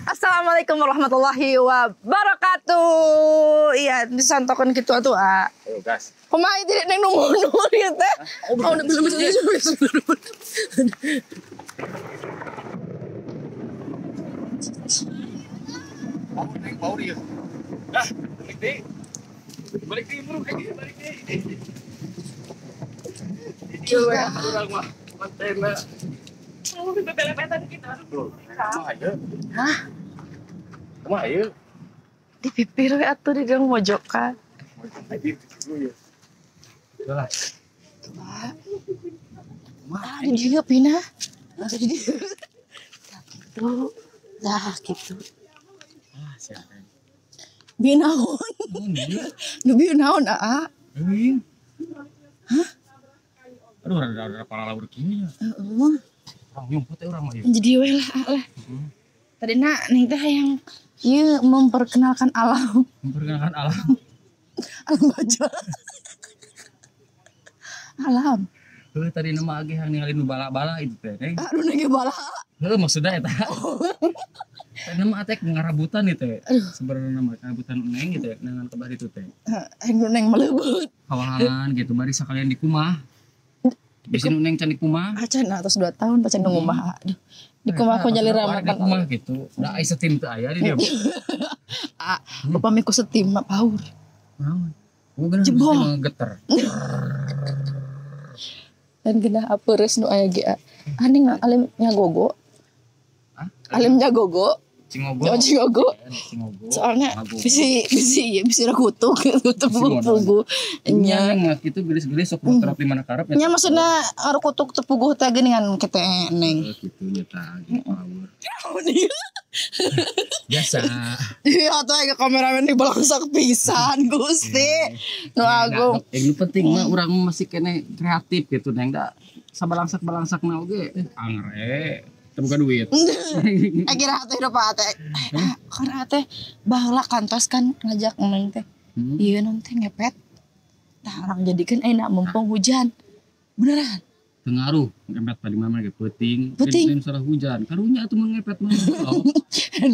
Assalamualaikum warahmatullahi wabarakatuh. Iya, disantokan gitu atuh, ah. Ayo gas. Kumaha ieu neng nu ieu teh? Oh, belum belum belum. Oh, neng bau dia. Ah, balik deh. Balik deh, bro, kayak balik deh. Iya, urang mah mantena. Oh, bebelepetan gitu. Kumaha ieu? Hah? Kumaha ieu? Di pipir we atuh di gang mojokan. Dulu ya. Udah lah. Ah, di dieu pindah. Di dieu. Gitu. Lah gitu. Ah, siapa? Bi naon? Nu bi naon, aa? Euy. Hah? Aduh, rada-rada parah laur kieu nya. Heeh. Urang nyumput teh urang mah ieu. Jadi we lah, aa lah. Tadi nak neng teh hayang ieu memperkenalkan alam. Memperkenalkan alam. Alam baja. Alam. Heuh, tadi nama age hayang ningali nu bala-bala itu teh, Neng. Aduh neng ge bala. Heuh, maksudna eta. Tadi nama atek ngarabutan ieu teh. Sebenarnya mah ngarabutan neng gitu ya, nengan kebah itu teh. Hayang neng maleubet. Hawalan gitu bari sakalian di kumah. Bisi nu neng can di kumah. Acan atas 2 tahun pacan nu ngumah. Aduh. Di kumah aku nyali Di makan. kumah gitu. Da ai setim teu aya di dieu. Ah, upami ku setim mah paur. Naon? Oh, Jebol. Geter. Dan genah apeures nu aya ge. Aning alim nyagogo. Hah? Alim nyagogo. Cingogo. Oh, cingogo. Cingogo. Soalnya bisi bisi ya bisi rakutuk tepugu. Nya Nya. mah kitu gelis-gelis sok terap di mana karep Nya maksudna rakutuk tepuguh teh geuningan kete neng. Kitu nya tah gitu power. Naon ieu? Biasa. Iya atuh aya kameramen di balangsak pisan Gusti. Nu agung. Yang penting mah urang masih kene kreatif gitu neng da sabalangsak-balangsakna oge angre teu boga duit. Kira atuh hidup teh. Karena teh baheula kantos kan ngajak neng teh. Ieu non teh ngepet. Tah urang jadikeun ayeuna mumpung hujan. Beneran. Pengaruh ngepet tadi mah ge peuting, Peuting. lain salah hujan. Karunya atuh mun ngepet mah. Oh.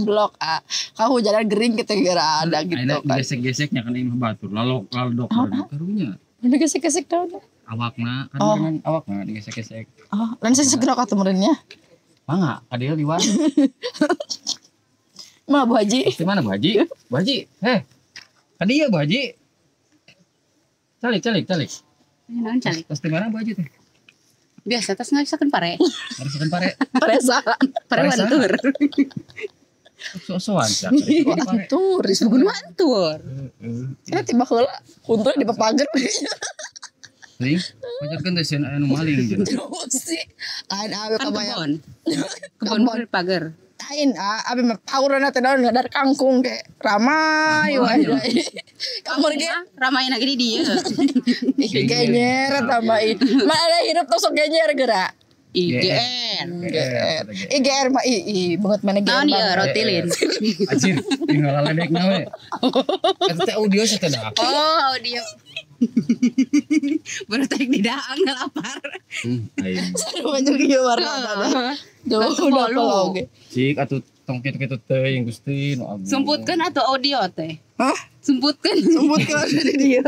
Blok ah. Kahujanan gering kita gara ada gitu Ayeuna kan. digesek-geseknya kan imah batur lalok laldok karunya. Udah gesek-gesek daun. Awakna kan Oh. dengan awakna digesek-gesek. Oh, lain saya segera kata merenya. Mangga, adil liwat. Ma Bu Haji. Di mana Bu Haji? Bu Haji, heh. Kadieu Bu Haji. Calik, calik, calik. Naon calik? Terus di mana Bu Haji teh? Biasa tas ngarisakeun pare. Ngarisakeun pare. Paresaan. Pare Pare saha? wantur. Sok-sokan sia. Wantur. Bukan wantur. Saya tiba heula kuntur di papager. Ling, pajarkeun teh sieun aya nu maling jeung. Terus sih. Lain awe Kan kabayang. kebon. Kebon Kebon. pagar. Lain abi mah paurana teh daun ngadar kangkung ge ramai wae. Kamar ge Ramai lagi di dieu. genyer tambahin. Mah ada hidup tos sok genyer geura. IGR. GR. IGR mah i banget mana GR. Naon ieu banget. roti lin. Anjir, tinggal ledek na we. Eta teh audio sih teh dah. Oh, audio. Baru tarik di daang lapar. Aing. Seru anjir kieu warna. Tuh, udah Bolu. oge. Cik atuh tong kitu-kitu teuing Gusti nu agung. Sumputkeun atau audio teh? Hah? Sumputkeun. Sumputkeun di dieu.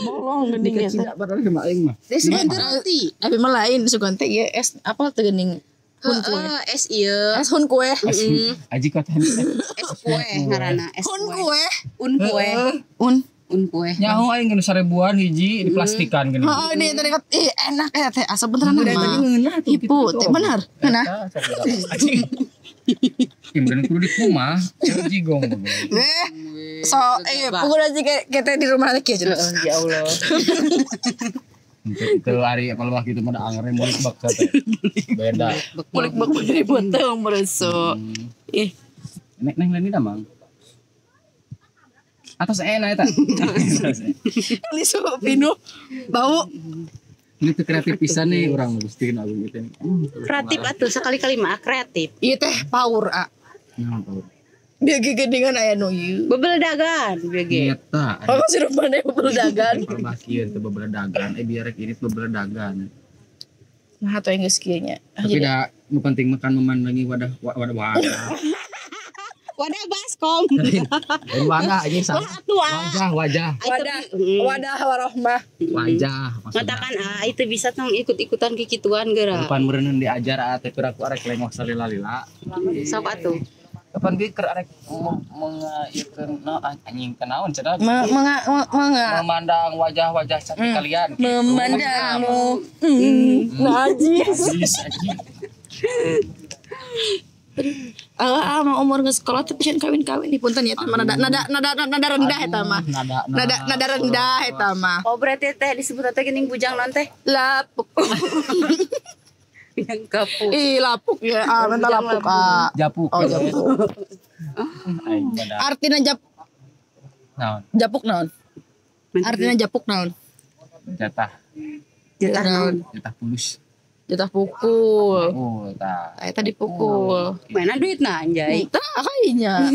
Bolong geuning Dika eta. Cina padahal mah aing mah. Teh sugan teh roti. Abi mah lain sugan teh ieu es apa teh geuning hun kue. Heeh, es ieu. Es hun kue. Aji kota Es kue ngaranna, es Hun kue. kue. Un kue. Un. Un kue. Nyaho aing geus sarebuan hiji diplastikan geuning. Oh, ini tadi kat ih enak ya teh asa beneran Udah tadi mah. ngeunah tuh Ibu teh bener. Ngeunah. Anjing. Kemudian kudu di kumah, jigong. Eh, so pukul aja kayak kita di rumah lagi aja. Ya Allah. Itu hari kalau waktu itu mah da angere mulik bak teh. Beda. Mulik bak jadi botong mereso. Ih, Neng neng lain mang. Atas enak eta. ini so pinu bau. Ini tuh kreatif pisan nih orang Gusti Agung itu nih. Kreatif atuh sekali-kali mah kreatif. Ieu teh power a. Naon tau. Dia gegeningan aya nu ieu. Bebeledagan BG. Eta. Apa sih rupane bebeledagan? Perbakian teu bebeledagan, biar ini bebeledagan. Nah atuh geus kieu nya. Tapi da nu penting makan memandangi wadah wadah wadah. Wadah baskom. Wadah ini sama. Wajah, wajah. Wadah, wadah warohmah. Wajah maksudna. Mata kan itu bisa tong ikut-ikutan kikituan geura. Depan meureun diajar teh piraku arek lengok salila-lila. Sok atuh. Kapan ge keur arek mengayekeun anjing teh naon cenah? Memandang wajah-wajah cantik kalian. Memandangmu. Najis. Najis anjing. Ah, mah umur geus sekolah teh pisan kawin-kawin di punten ya mah nada nada nada nada rendah eta mah. Nada nada rendah eta mah. Oh berarti teh disebut teh geuning bujang naon teh? Lapuk. Yang kapuk. Ih, lapuk ya. Ah, minta lapuk ah. Japuk. Oh, japuk. Artina jap naon? Japuk naon? Artina japuk naon? Jatah. Jatah naon? Jatah pulus. Jatah pukul. Pukul tah. Eta dipukul. Mana duitna anjay? Tah kayaknya.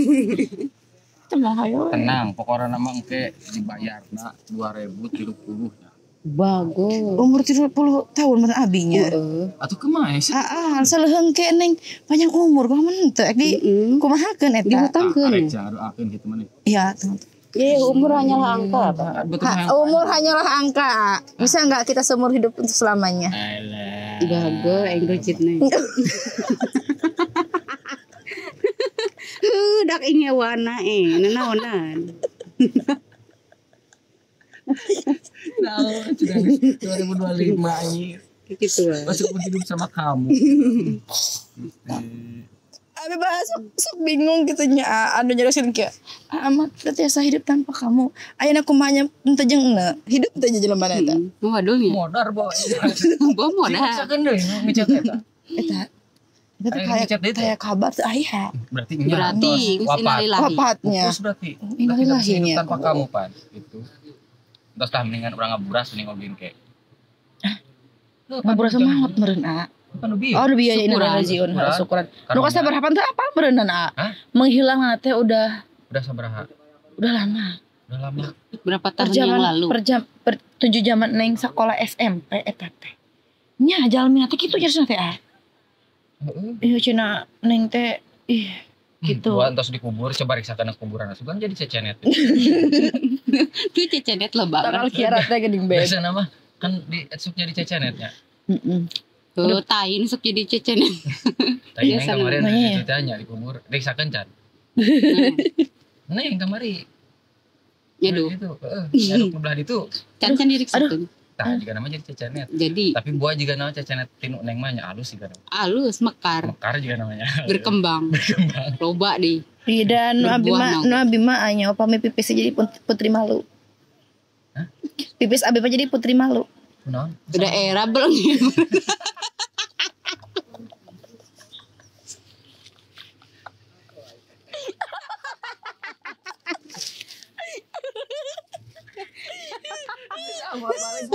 Teu mah hayo. Tenang, pokokna mah engke dibayarna 2030 nya. Bagus. Umur 30 tahun mun abinya. Heeh. Atuh kumaha sih? Heeh, saleuheung ke neng panjang umur kumaha mun teu di kumahakeun eta. Dihutangkeun. Arek doakeun kitu maneh. Iya, Ye, umur hanyalah angka. Umur hanyalah angka. Bisa nggak kita seumur hidup untuk selamanya? Alah. Gagal, engrecit nih. Dak ingewana nanaonan. Naon, sudah 2025 ini. Gitu. Masuk hidup sama kamu. Abi bahas sok bingung gitu nya anu nyarioskeun kieu. Amat teu tiasa hidup tanpa kamu. Ayeuna kumaha nya henteu jeung hidup teh jelema eta. Waduh nya. Modar boy. Bo modar. Sakeun deui ngechat eta. Eta. Eta teh kayak kabar teh aya. Berarti berarti innalillahi. Wafatnya. Terus berarti innalillahi tanpa kamu pan gitu. Terus tah mendingan urang ngaburas mending oge ke. Ngaburas mah meureun a. Oh, lebih ya ini rajiun harus syukuran. Nu kasabaraha teh apa meureunna a? Menghilang teh udah sabaraha? Udah lama. Udah lama. Berapa tahun yang lalu? Per 7 zaman neng sekolah SMP eta teh. Nya jalmi teh kitu jarsna teh a. Heeh. Ieu cenah neng teh ih gitu. Gua entos dikubur coba riksakeun kuburan asup kan jadi cecenet. Ki cecenet lo banget. Tanggal kiarat teh geuning bae. Biasana mah kan di esuk jadi cecenetnya. Heeh. Oh, tai ini sok jadi cecenet. Tai yang kemarin ceritanya dikubur, riksakeun can. Nah, yang kamari. Nyaduh. Itu, heeh, nyaduh ke belah ditu. Can-can diriksakeun. Tah juga nama jadi cecenet. Jadi. Tapi buah juga nama cecenet tinu neng mah nya alus juga. Alus, mekar. Mekar juga namanya. Berkembang. Berkembang. Loba di. Iya, dan nu abi mah nu abi mah anya upami pipis jadi putri malu. Hah? Pipis abi mah jadi putri malu. Kunaon? Udah era belum ya? Balik.